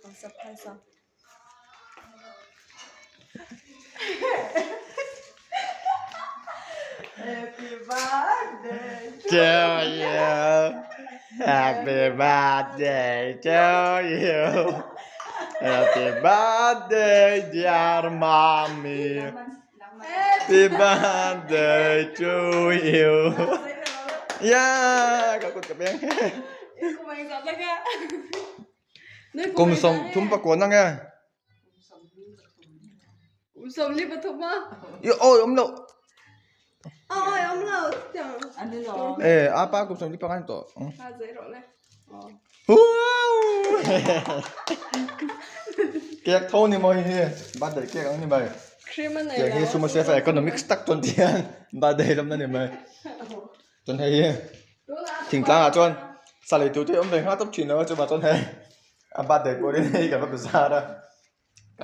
Happy birthday to you. Happy birthday to you. Happy birthday dear mommy. Happy birthday to you. Yeah, ka kut ka peng. Kum som thum pakua na nge. Kum 23 a. I oi awm loh. A oi awm lo tiang. E a pa kum 45 ni tawh. A zei rawh le. Wow! Cake tho ni maw hi birthday cake ang ni mai. Cream a nei Tiang hi lo. sumo chef economics tak chuan tiang birthday lam na ni mai. Chuan hei hi thingtlang ah chuan sa lei tur te awm ve nghal tawp thin lo a chuvang chuan hei a birthday pawhin hei kan va bazar a.